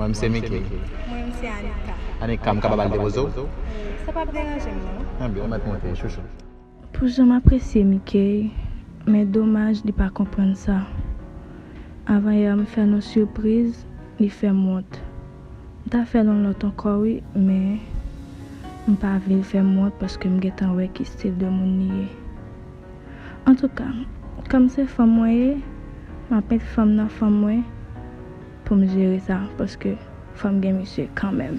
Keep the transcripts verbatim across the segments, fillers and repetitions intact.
Mwen se Mickey. Mwen se Anika. Anika, m kapab al depoze w? Sa p ap deranje m, non. Anben, ou mèt monte, chouchou. Pou jan m apresye Mickey, men domaj li pa konprann sa. Avanyè m fè l yon sipriz, li fè m wont. M ta fè l yon lòt ankò wi, men m pa vle l fè m wont paske m gentan wè ki stil de moun li ye. Antouka, kòm se fanm mwen ye, m ap met fanm nan fanm mwen pou m jere sa, paske fò m gen misye kanmenm.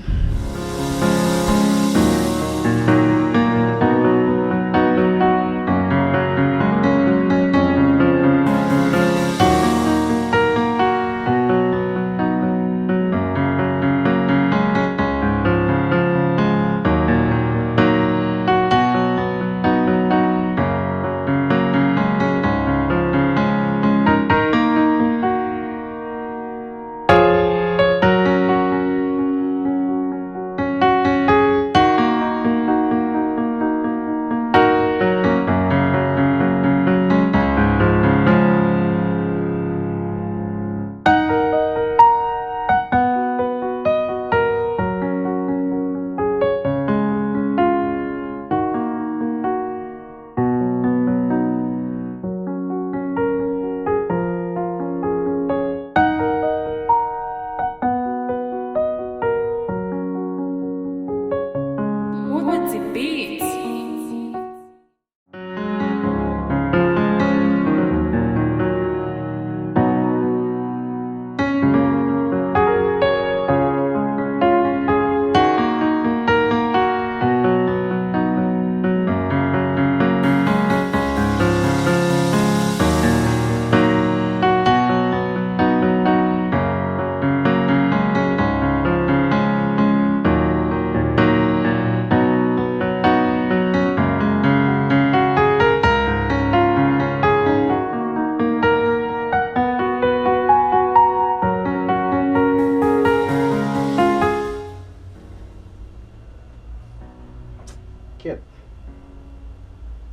Kèt.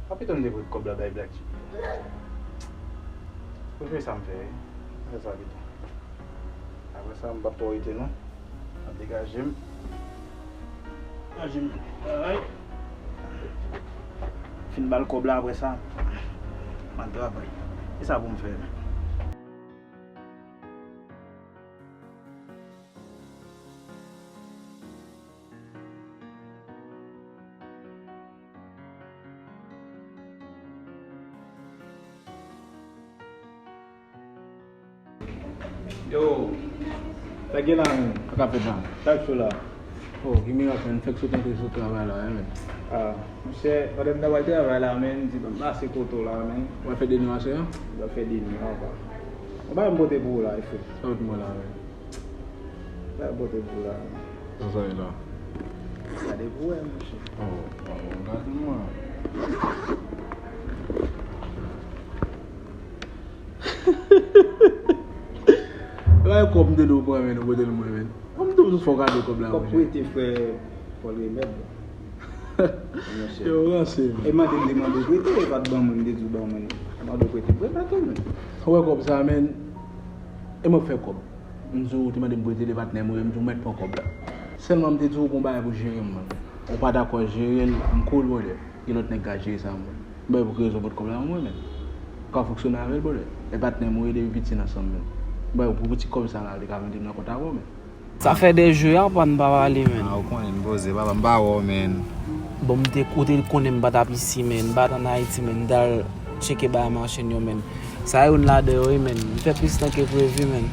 Pa pito m te voye kòb la bay Black Chip. Pou jwe sa m fè, wi. Fè sa pito. Apre sa, m p ap twò rete non. M ap degaje m. Degaje m. Alright. Fin ba l kòb la, apre sa, m al travay. E sa pou m fè. Yo, sa gen la menm? Sa k ap fèt la? Sa k cho la? Oh, ki mirak menm, fèk sot antre sot travay la, wi menm. Ah, monchè, pandan m t ap al travay la menm, m di ban m pase kote w la menm. W ap fè deni w aswè a? M ap fè deni, papa. Ou pa wè m pote pou ou la, wi frè? Sa w t mwen la menm? Sa pote pou la. Sa sa ye la? Gade pou wè, monchè. Oh, oh, gade mwen. Bay kòb m te di w pran, men, ou pote l mwen, men. Kòm m di w, fò w gade kòb la, monchè. Kòb prete, frè Paul Remèd. Monchè. Yo, ranse, men. E mande m te mande w prete, e pa t ban mwen, m te di w ban mwen. Mande w prete, m prete tou, men. Ou wè kòb sa, men. E mwen fè kòb. M di w, ou te mande m prete, li pa t nan men w, m di w mèt pran kòb la. Sèlman m te di w gon bagay pou jere m, mwen. Ou pa dakò jere l, m cool, brother. Gen lòt nèg ka jere sa, mwen. M bay pou ki rezon pot kòb la, mwen, men. Ou ka fonksyone avè l, brother. E pa t nan men w, depi piti n ansanm, men. M bay pou ti kòb sa la, li ka vin nan kont avè w, men. Sa fè de jou, apa n pa pale, men. Ah, ou konnen m poze, papa, m pa wè w, men. Bon, m te, ou te konnen m pa t ap isi, men. M pa t ann Ayiti, men. M t al tcheke bagay machin yo, men. Sa youn ladan yo, wi, men. M fè plis tan ke previ, men.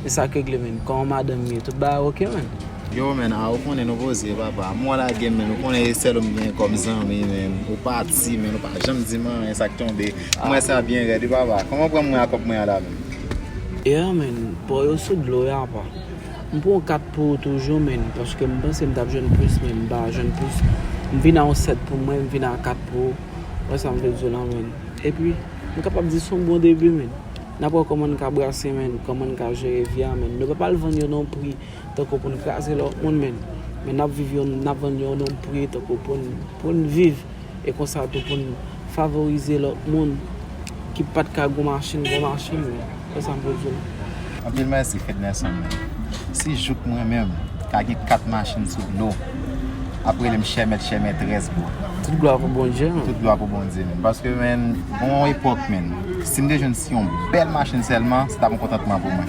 E sa k regle, men. Kòman madanm ye? Tout bagay oke, men? Yo, men, a, ou konnen nou poze, papa. M wè lage m, men. Ou konnen e sèl ou m gen kòm zanmi, men. Ou pati, men. Ou pa janm di m anyen, sa k tonbe. M wè sa byen rèd, wi, papa. Kòman pran mwen ak kòb mwen an la, men? Yeah, men. Bò yo sou dlo, ya, apa. M pran yon kat pou ou toujou, men. Paske m panse m t ap jwenn plis, men. M pa jwenn plis. M vin a yon sèt pou mwen, m vin a kat pou ou. Wè sa m vle di w la, men. Epi, m kapab di se yon bon debi, men. N ap wè kòman n ka brase, men, kòman n ka jere vi a, men. Nou p ap al vann yo nan pri tankou pou n kraze lòt moun, men. Men n ap viv yo, n ap vann yo nan pri tankou pou n, pou n viv. E konsa tou pou n favorize lòt moun ki pa t ka gon machin, gon machin, men. Se sa m vle di w. Anpil mèsi, Fednerson, men. Si jouk mwen menm ka gen kat machin sou dlo, ap rele m chè mèt chè mètrès, bro. Tout glwa pou Bondye, man. Tout glwa pou Bondye, menn. Paske, menn, gon epòk, menn, si m te jwenn si yon bèl machin sèlman, se t ap yon kontantman pou mwen.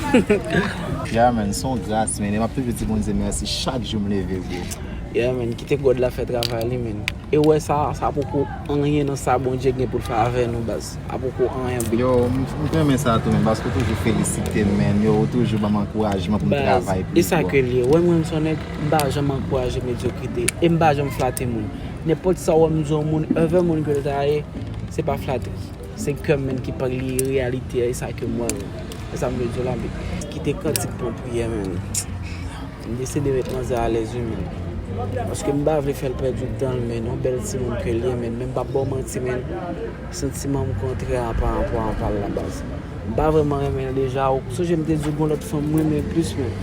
Yeah, menn, se yon gras, menn. E m ap toujou di Bondye mèsi chak jou m leve, bro. Yeah, menn, kite God la fè travay li, menn. E w wè sa, sa poko anyen nan sa Bondye gen pou l fè avè nou, baz. Sa poko anyen, big. Yo, m, m renmen sa tou, menn, paske w toujou felisite m, menn. Yo, ou toujou ban m ankourajman pou m travay plis, bro. E sa ke l ye. Wè mwen, m se yon nèg, m pa janm ankouraje medyokrite. E m pa janm flate moun. Nenpòt sa w wè m di yon moun, envè moun ke l ta ye, se pa flatri. Se kè m, menn, ki pale reyalite a, e sa ke m wè, menn. E sa m vle di w la, big. Kite kantik pran priyè, menn. M deside met manzè alèz wi, menn. Paske m pa vle fè l pèdi tan l, menn. Yon bèl timoun ke l ye, menn. Men m p ap ba w manti, menn. Santiman m kontrè a pa rapò a pa l la, baz. M pa vrèman renmen l deja. Ou sonje m te di w gon lòt fanm m renmen plis, menn.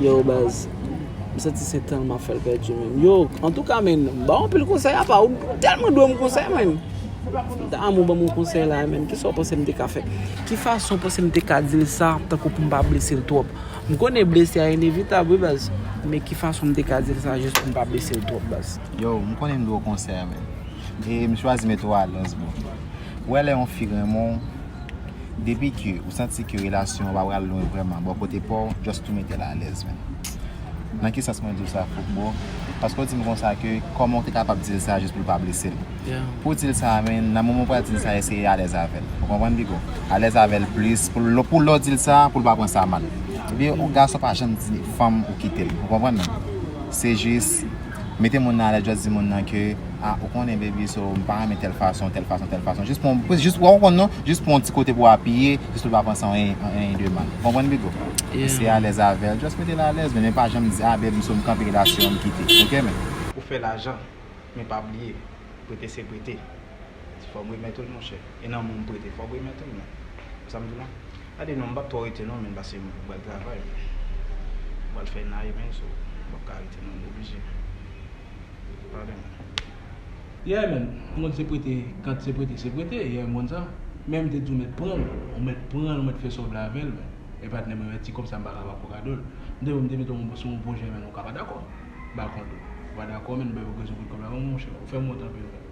Yo, baz. M santi se tan l m ap fè l pèdi, menn. Yo, antouka, menn, m ba w anpil konsèy apa. Ou tèlman dwe m konsèy, menn. Damou ban m yon konsèy la, menn. Kisa w panse m te ka fè? Ki fason w panse m te ka di l sa, tankou pou m pa blese l twòp? M konnen blese a inevitab, wi, baz. Men ki fason m te ka di l sa jis pou m pa blese l twòp, baz? Yo, m konnen m dwe w konsèy, menn. E m chwazi mete w alèz, bro. Ou wè lè yon fi renmen w, depi ke ou santi ke relasyon an pa pral lwen vrèman bò kote pa w, just tou mete l alèz, menn. Nan ki sans mwen di w sa, Fouk, bro? Paske w di m konsa ke kòman w te kapab di l sa jis pou l pa blese l? Yeah. Pou w di l sa, menn, nan moman w pral di l sa, eseye alèz avè l. Ou konprann, Bigo? Alèz avè l plis. Pou l, pou lè w di l sa, pou l pa pran sa mal. Ebyen, yon gason pa janm di fanm ou kite l. Ou konprann, menn? Se jis, mete moun nan alèz, just di moun nan ke, a, ou konnen, baby, so, m pa renmen tèl fason, tèl fason, tèl fason. Jis pou, jis, ou konprann, non? Jis pou yon ti kote pou w apiye, jis pou l pa pran sa anyen, anyen de mal. Ou konprann, Bigo? Yeah. Eseye alèz avè l, just mete l alèz, men, men pa janm di, a, baby, so, m kanpe relasyon an, m kite. Oke, menn? Ou fè lajan, men pa bliye, prete se prete. Fò m remèt ou l, monchè. E nan men w m prete, fò m remèt ou l, menn. Ou sa m di w la? Gade non, m p ap twò rete non, menn, paske m pral travay. M pral fè naye, menn, so, m p ap ka rete non, m oblije. Pardon. Yeah, menn. M konn se prete, kant se prete, se prete. Yeah, m konn sa. Men m te di w mèt pran l, ou mèt pran l, ou mèt fè sa w vle avè l, menn. E patnè mwen, men ti kòb sa m pa ka pa fè w kado l. M te, m te mete w sou yon pwojè, menn, ou ka pa dakò. M pa kont ou. Ou pa dakò, menn, m bay ou rezon pou kòb la, monchè. Ou fè m wont anpil, menn.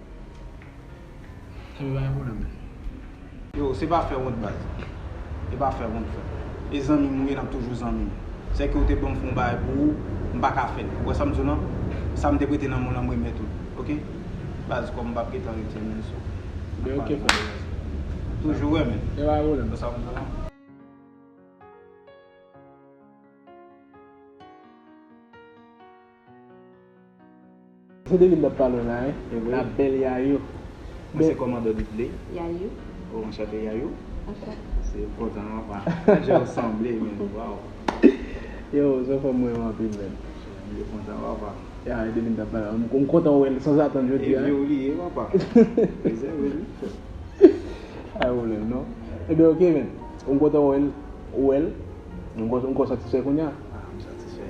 Ebyen, pa gen pwoblèm, menn. Yo, se pa fè wont, baz. E pa fè wont, frè. E zanmi m ou ye, n ap toujou zanmi. Sèke ou te ban m fè yon bagay pou ou, m pa ka fè l. Ou wè sa m di w lan? Sa m te prete nan men w lan, m remèt ou l. Oke? Baz, kòm m p ap gentan rete, menn, so. Men oke, frè. Toujou, wè, menn. E pa gen pwoblèm. Ou wè sa m di w lan? Se de li m t ap pale w la, wi. E vre? La bèl Yayou. Mwen se kòmandan Dudley. Yayou. Oh, anchante, Yayou. Anchante. Se kontan, papa. Jan w sanble, men, waw. Yo, se yon fanm mwen renmen anpil, men. Mwen kontan, papa. Ya, e de li m t ap pale w la. M, m kontan wè l sanzatann jodi a. E vre w li ye, papa. Prezève li. Ay, pwoblèm, non. Ebyen, oke, men. M kontan wè l. Ou wè l. M ko-, m ko satisfè kounye a. Ah, m satisfè.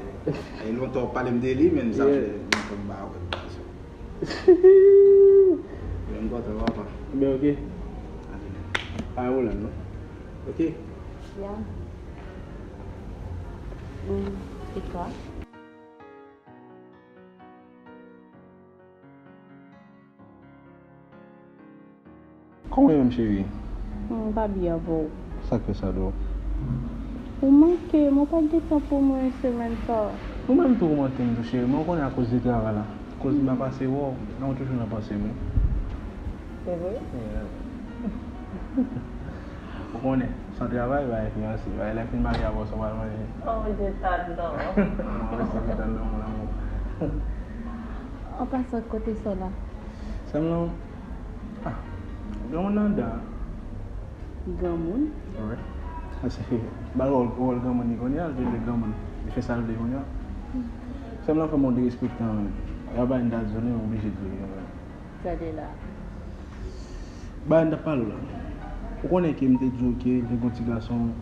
E lontan w pale m de li, men sa fè lontan m pa wè l. Men m kontan, papa. Ebyen, oke. Ay, pwoblèm, non. Oke. Ya. Mm, e twa? Kòman w ye menm, cheri? M pa byen avè w. Sa k fè sa, dò? Ou manke m, ou pa gen tan pou mwen semèn sa. Ou menm tou ou manke m tou, cheri, men ou konnen akoz de travay la. Koz m pa pase wè w, men ou toujou nan panse m, wi. Se vre? Yeah. Ou konnen, san travay, bagay fiyanse, bagay lè fin marye avè w, sa w pral manje. Oh, je t'adore. Mwen osi, je t'adore, mon amour. An pasan, kote sa la? Sè m lan, ah, granmoun nan anndan. Granmoun? Wi. Paske, ba l wòl, wòl granmoun li kounye a, l te vle granmoun. Li fè sa l vle kounye a. Sè m lan fè m yon derespektan, men. Y a bagay m ta di w, li oblije di w, men. Gade la. Bagay m t ap pale w la. Ou konnen ke m te di w ke te gon ti gason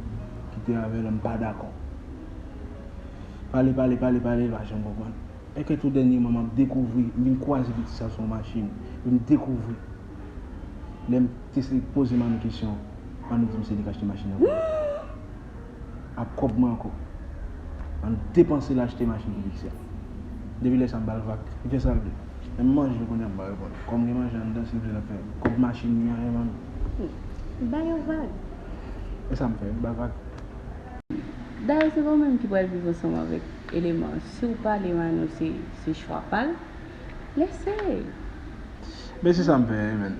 ki te avè l, m pa dakò. Pale, pale, pale, pale, l pa janm konprann. E ke tou dènyèman, m ap dekouvri, m vin kwaze piti sa sou yon machin. Vin dekouvri. Lè m te poze Manou kesyon, Manou di m se li k achte machin nan pou li. Ak kòb mwen ankò. M depanse l achte machin pou pitit sa. Depi lè sa m ba l vag, li fè sa l vle. Menm manje kounye a m pa reponn. Kòm gen manje anndan, silvouplè, l ap fè kòb machin li an, e ban m. Ba yo vag. E sa m fè, m ba l vag. Dayè, se pa ou menm ki pral viv ansanm avèk eleman an. Si w pale Mano, se, se chwa pa l. Lèse. Men se sa m fè, men.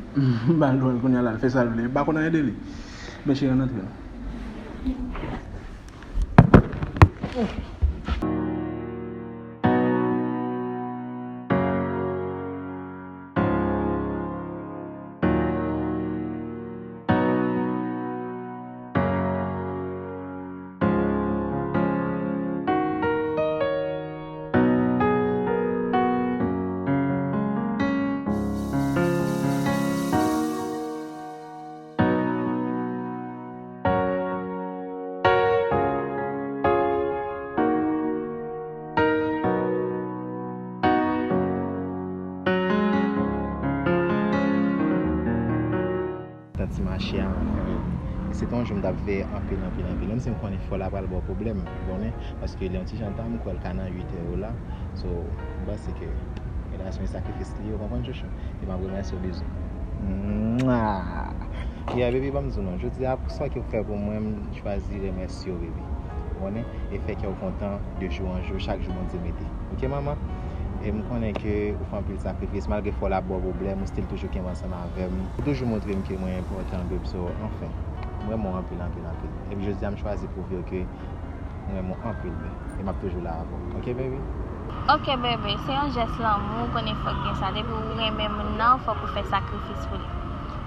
M ba l dwòl kounye a la, l fè sa l vle. M pa konn anyen de li. Men cheri, ann antre non. Tan ti mache a, anfen. E se te yon jou m t ap veye anpil, anpil, anpil. Menm si m konnen fò la pral ba w pwoblèm, ou konnen, paske lè yon ti jan tan, m kwè l ka nan uit è la. So, m panse ke relasyon e sakrifis li ye, ou konprann, chouchou? E m ap remèsye w, bizou. Mwa! Yeah, baby, ban m di w non. Jodi a, pou sa ke w fè pou mwen, m chwazi remèsye w, baby. Ou konnen? E fè kè w kontan de jou an jou, chak jou Bondye mete. Oke, manman? E m konnen ke ou fè anpil sakrifis, malgre fò l ap ba w pwoblèm, ou still toujou kenbe ansanm avè m. Ou toujou montre m ke mwen enpòtan, babe, so, anfen, m renmen w anpil, anpil, anpil. Epi jodi a, m chwazi pwouve w ke m renmen w anpil, babe. E m ap toujou la avè w. Oke, baby? Oke, bebe, se yon jès lanmou, ou konnen fòk gen sa. Depi ou renmen moun nan, fòk ou fè sakrifis pou li.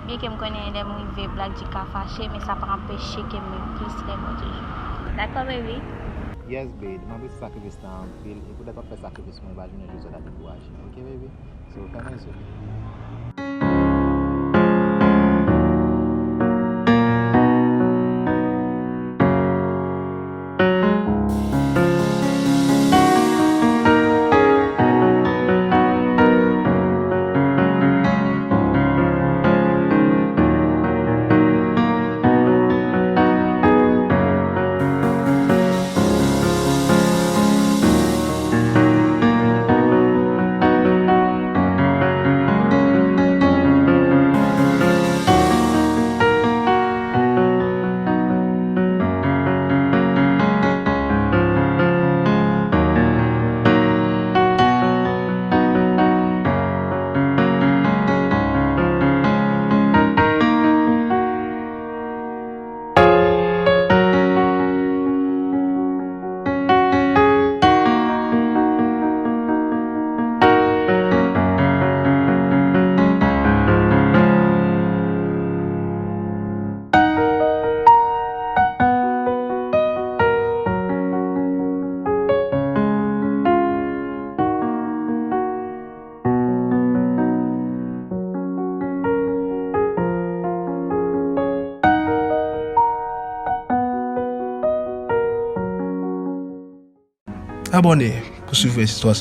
Byenke m konnen lè m rive, Black G ka fache, men sa pa anpeche ke m plis renmen w toujou. Dakò, baby? Yes, babe. M apresye sakrifis la anpil. E poutèt w ap fè sakrifis pou mwen, pa jounen jodi a w ta dekouraje. Oke, baby? So, fèmen zye w. Abòne pou swiv rès istwa